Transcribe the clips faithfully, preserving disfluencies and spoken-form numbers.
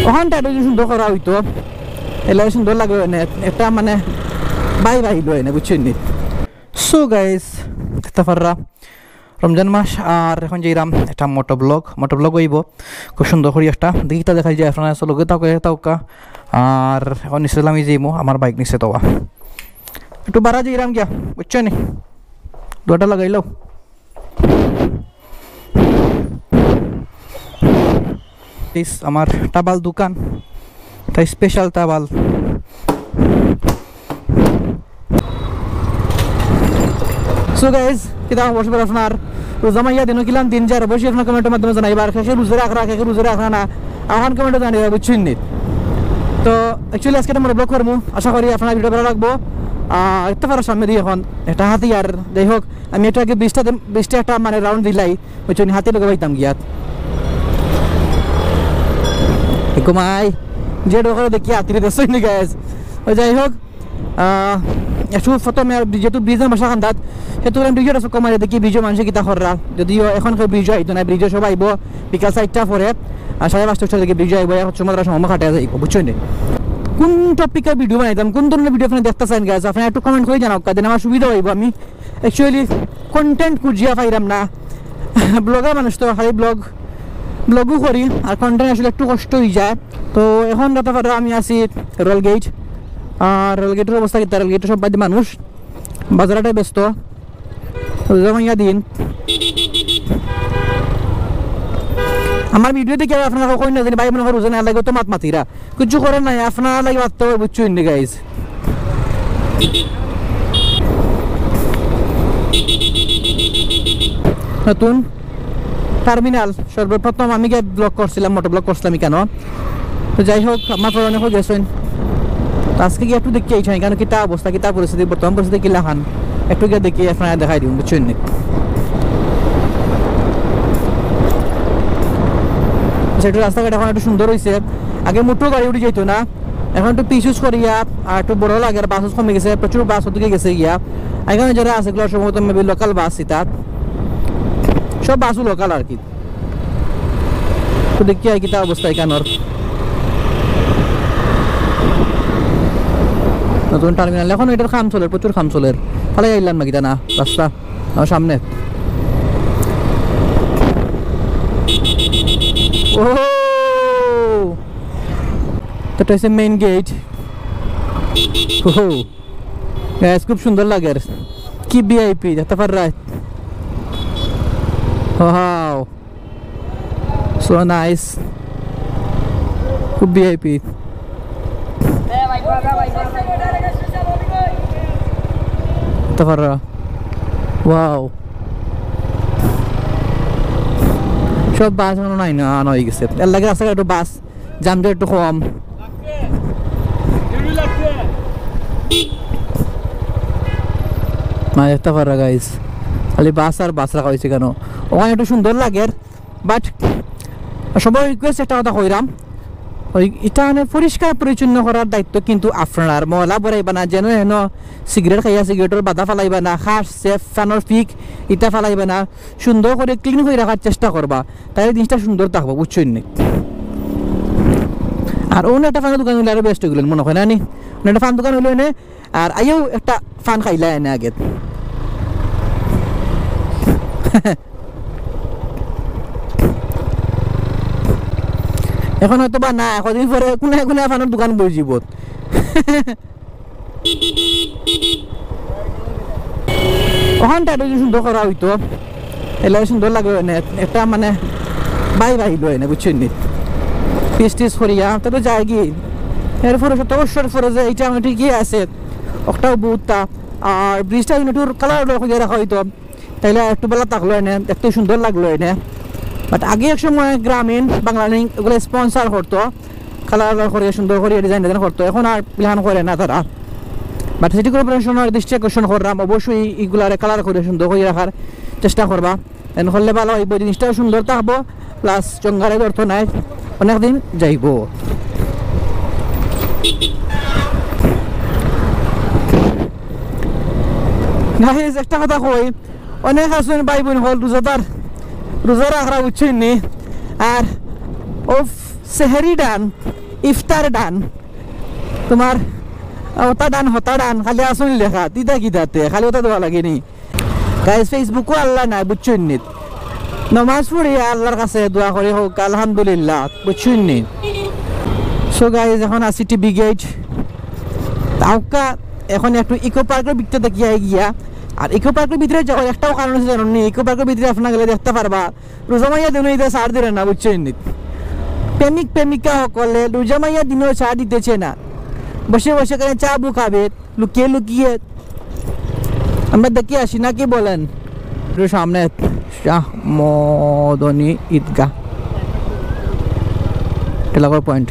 অখানটা একটু যদি সুন্দর করা অইতো, এলা সুন্দর লাগলো অনে, একটা মানে vibe আইলো অনে, বুঝছইন নি? So guys, দেখতা পাররা রমজান মাস, আর এখন যাইরাম একটা moto vlog, moto vlog অইবো খুব সুন্দর করি একটা। দেখি তা দেখাই যায় আপনারা, so লগে থাকো, থাকো। আর এখন নিচে লামি যাইমু, আমার bike নিচে তো একটু বাড়া যাইরাম গিয়া, বুঝছো নি? দুয়াটা লাগাইলো। Guys, আমার তাবাল দোকান, তাই special তাবাল। So guys, কিতা খবর সবার আপনার? রোজা মাইয়া দিনও কিলান দিন যার, অবশ্যই আপনার comment-র মাধ্যমে জানাইবা। আর কে কে রোজা রাখরা, কে কে রোজা রাখরা না, আমার comment-ও জানাইবা, বুঝছইন নি? তো actually আজকে একটা moto vlog করমু, আশা করি আপনার video ভালা লাগবো। আহ, দেখতা পাররা সামনে দিয়া এখন একটা হাতি, আর যাই হোক, আমি একটু আগে bridge-টা দে-, bridge-টা একটা মানে round দিলাই, বুঝছইন নি, হাতির লগে পাইতাম গিয়া। এ ঘুমাই, যে ডোকারে দেখি হাতিরে দেখছইন নি guys। ওই যাই হোক, আহ, একটু প্রথমে আর যেহেতু bridge-র বাসা কান্দাত, সেহেতু আমি bridge-র কাছে কমাই দেখি bridge-ও মানুষে কিতা কররা। যদিও এখন কেউ bridge-ও আইতো না, bridge-ও সব আইবো বিকাল চাইরটা পরে, আর সাড়ে পাঁচটা ছয়টার দিকে bridge-ও আইবো, এখন সময় তারা সময় কাটে যাইবো, বুঝছইন নি? কোন topic-এ video বানাইতাম, কোন ধরনের video আপনারা দেখতা চাইন guys, আপনারা একটু comment করি জানাউক্কা, then আমার সুবিধা অইবো। আমি actually content খুঁজিয়া পাইরাম না, vlogger মানুষ তো, খালি vlog, vlog-ও করি, আর content আসলে একটু কষ্ট অইযায়। তো এখন দেখতা পাররা আমি আছি রেল gate, আর রেল gate-র অবস্থা কিতা, রেল gate-ও সব বাদে মানুষ, বাজারটাই ব্যস্ত, রোজা মাইয়া দিন। আমার video দেখি আপনারা কইন না জানি, ভাই মনে হয় রোজা না লাগে তো মাত মাতিরা। কিচ্ছু করার নাই, আপনারা লাগি মাততে অইবো, বুঝছইন নি guys? নতুন terminal, সর্বপ্রথম আমি গিয়া vlog করছিলাম, moto vlog করছিলাম ইখানো। তো যাই হোক, আমার পরে অনেক গেছইন। তো আজকে গিয়া একটু দেখি আইছি, ইখানো কিতা অবস্থা, কিতা পরিস্থিতি, বর্তমান পরিস্থিতি কিলাখান, একটু গিয়া দেখি আপনারা দেখাই দিমু, বুঝছইন নি? সেটা রাস্তাঘাট এখন একটু সুন্দর অইছে, আগে মোটর গাড়ি উঠি যাইতো না, এখন একটু পিচ উচ করিয়া আর একটু বড় লাগে, আর বাস উস কমে গেছে, প্রচুর বাস ওদিকে গেছে গিয়া। আর এখানো যারা আছে, এগুলো সম্ভবত maybe local বাস, ইতা সব বাসও local আর কি। তো দেখি আর কিতা অবস্থা ইখানোর। নতুন terminal, এখন ইটার কাম চলের, প্রচুর কাম চলের। ফালাই আইলাম না কিতা না, রাস্তা আমার সামনে। ও, তো এটা হচ্ছে main gate। ও guys, খুব সুন্দর লাগের। কি ভিআইপি, দেখতা পাররা? Wow, so nice, খুব ভিআইপি। দেখতা পাররা? Wow, সব বাস এখন নাই না, আনা অইগেছে, এর লাগি রাস্তাঘাট একটু বাস যানজট একটু কম। না, দেখতা পাররা guys, খালি বাস আর বাস রাখা অইছে কেনে? ওখানো একটু সুন্দর লাগের, but সবার request একটা কথা কইরাম, ওই ইটা মানে পরিষ্কার পরিচ্ছন্ন করার দায়িত্ব কিন্তু আপনারার। ময়লা বরাইবা না, যেন হেন সিগারেট খাইয়া সিগারেটর বাদা ফালাইবা না, খাস, সেফ, ফানর ফিক ইটা ফালাইবা না, সুন্দর করি clean করি রাখার চেষ্টা করবা, তাইলে জিনিসটা সুন্দর থাকবো, বুঝছইন নি? আর অন্য একটা ফানর দোকান অইলে আরো best অইলো মনে হয় না নি? অন্য একটা ফান দোকান অইলে অনে, আর আইয়াও একটা ফান খাইলা এনে আগে। এখন হয়তো বা না, কদিন পরে কোনায় কোনায় ফানর দোকান বই যাব। ওখানটা একটু যদি সুন্দর করা অইতো, এলা সুন্দর লাগলো অনে, একটা মানে vibe আইলো অনে, বুঝছইন নি? পিচ টিচ করিয়া, তা তো যায়গি। এরপরে শত বছর পরে যে ইটা মানে ঠিকই আছে, ওটাও বহুতটা। আর bridge-টা যদি একটু colour করিয়া রাখা অইতো, তাইলে একটু ভালা থাকলো অনে, দেখতে সুন্দর লাগলো অনে। But আগে এক সময় গ্রামীণ বাংলালিংক এগুলো sponsor করতো, colour করিয়া সুন্দর করিয়া design design করতো, এখন আর plan করে না তারা। But সিটি কর্পোরেশনের দৃষ্টি আকর্ষণ করলাম, অবশ্যই ইগুলারে colour করিয়া সুন্দর করিয়া রাখার চেষ্টা করবা। এন করলে ভালা অইবো, জিনিসটাও সুন্দর থাকবো, plus জঙ্গলে ধরতো নায়, অনেক দিন যাইবো। Guys, একটা কথা কই, অনেক আছইন ভাই বইন অকল রোজাদার, রোজা রাখরা, বুঝছইন নি? আর ও সেহেরি ডান ইফতার ডান। তোমার অতা ডান, হতা ডান, খালি আসুন লেখা, তিতা কিতাতে, খালি অতা দেওয়া লাগেনি। গাইস, Facebook-ও আল্লাহ নাই, বুঝছইন নি? নমাজ পড়ি আল্লাহর কাছে দোয়া করি, হউক আলহামদুলিল্লাহ, বুঝছইন নি? So গাইস, এখন আছি টিবি গেট। তাউক্কা এখন একটু ইকো পার্কর ভিতরে দেখিয়া গিয়া। আর ইকো পার্কর ভিতরে যাওয়ার একটাও কারণ আছে জানেন নি? ইকো পার্কর ভিতরে আপনারা গেলে দেখতা পারবা, রোজা মাইয়া দিনও ইতা ছাড় দিরা না, বুঝছইন নি? প্রেমিক প্রেমিকা হকলে রোজা মাইয়া দিনও ছাড় দিতেছে না, বসে বসে কেনে চা বু খাবে লুকিয়ে লুকিয়ে। আমরা দেখি আসি নাকি বলেন? একটু সামনে শাহ মদনী ঈদগাহ, টেলাগড় পয়েন্ট,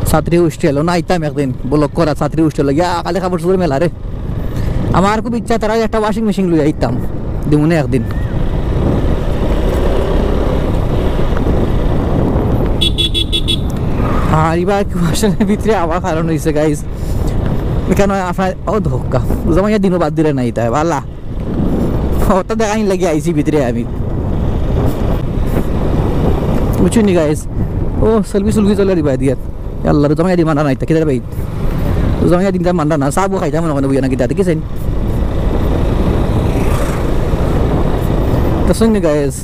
ছাত্রী হোস্টেল। ও না, আইতাম একদিন ব্লগ করা ছাত্রী হোস্টেল। ইয়া, কালি কাপড় চোপড় মেলা রে। আমার খুব ইচ্ছা তারা একটা ওয়াশিং মেশিন লই আইতাম, দিমুনে একদিন। আর এবার কি আসলে ভিতরে আবার কারণ হইছে গাইস, এখানে আপনার ও ধক্কা, রোজা মাইয়া দিনও বাদ দিরা না ইতা, বালা। অতা দেখানি লাগি আইছি ভিতরে আমি। বুঝছইন নি গাইস? ও, সেলফি সুলফি চলে দিবা দিয়া। আল্লাহ, রোজা মাইয়া দিন মানরা না ইতা, কিতা রে ভাই? রোজা মাইয়া দিন তাই মানরা না, চা বু খাইতাম মনে হয় বইয়া না কিতা, দেখছইন? দেখছইন নি গাইস?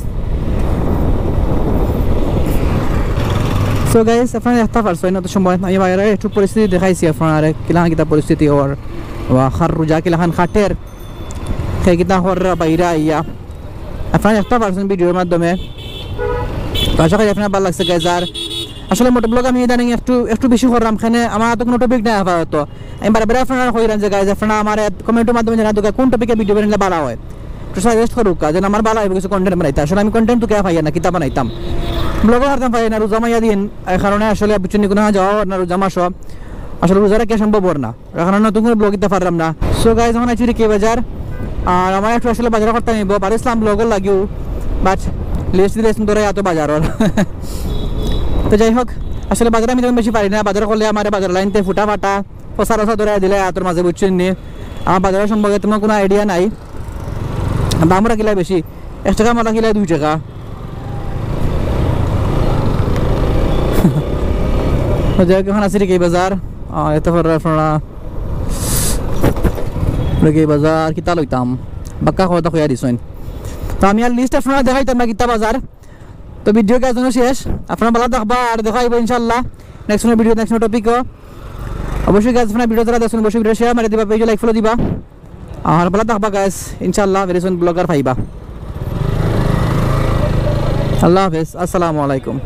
So গাইস, আপনারা দেখতা পারছইন, অত সময় আমি বাইরে একটু পরিস্থিতি দেখাইছি আপনারারে, কিলাখান কিতা পরিস্থিতি অর, বা খার রোজা কিলাখান খাটের, কে কিতা কররা বাইরে আইয়া। আপনারা দেখতা পারছইন ভিডিওর মাধ্যমে। তো আশা করি আপনারার ভালা লাগছে গাইস। আর আসলে মোটো ব্লগ আমি ইদানিং একটু, একটু বেশি করলাম, কেনে আমার তো কোনো টপিক নাই আপাতত। আমি বারে বারে আপনারারে কইরাম যে গাইস, আপনারা আমারে কমেন্টর মাধ্যমে জানাইতা কোন টপিকে ভিডিও বানাইলে ভালা হয়, একটু সাজেস্ট করউক্কা, যেন আমার ভালা অইবো কিছু কন্টেন্ট বানাইতাম। আসলে আমি কন্টেন্ট তো কিতা পাইয়ার না, কিতা বানাইতাম, ব্লগও করতাম পারি না, রোজা মাইয়া দিন। এই কারণে আসলে বুঝছইন নি, কোনো যাওয়া অর না রোজা মাসো, আসলে রোজা রাখা সম্ভব অর না। অর কারণে নতুন করে ব্লগ দিতাম পারলাম না। So গাইস, এখন আইছি রিকি বাজার, আর আমার একটু আসলে বাজার করতাম অইবো, বারইছলাম ব্লগর লাগিও, but লিস্ট দিলে ধরে এত বাজার অর। তো যাই হোক, আসলে বাজার আমি তেমন বেশি পারি না, বাজার করলে আমার বাজার লাইনতে ফুটা ফাটা, পচা রসা ধরে দিলে আতর মাঝে, বুঝছইন নি? আমার বাজারের সম্পর্কে তেমন কোনো আইডিয়া নাই। দাম রাখিলে বেশি, এক টেকা মালা কিলা দুই টেকা। তো যাই হোক, এখন আছি রিকি বাজার, আহ, এত ফর আপনারা রিকি বাজার কিতা লইতাম, বাক্কা কথা কইয়া দিছইন। তো আমি আর লিস্ট আপনারারে দেখাইতাম না কিতা বাজার। তো ভিডিও গাইস এনো শেষ, আপনারা ভালা থাকবা, আর দেখা অইবো ইনশাআল্লাহ নেক্সট কোনো ভিডিও, নেক্সট কোনো টপিকও। অবশ্যই গাইস, আপনারা ভিডিও যারা দেখছইন অবশ্যই ভিডিও শেয়ার মারি দিবা, পেজে লাইক ফলো দিবা। আর ভালা থাকবা গাইস, ইনশাআল্লাহ ভেরি সুন ব্লগ আর পাইবা। আল্লাহ হাফেজ, আসসালামু আলাইকুম।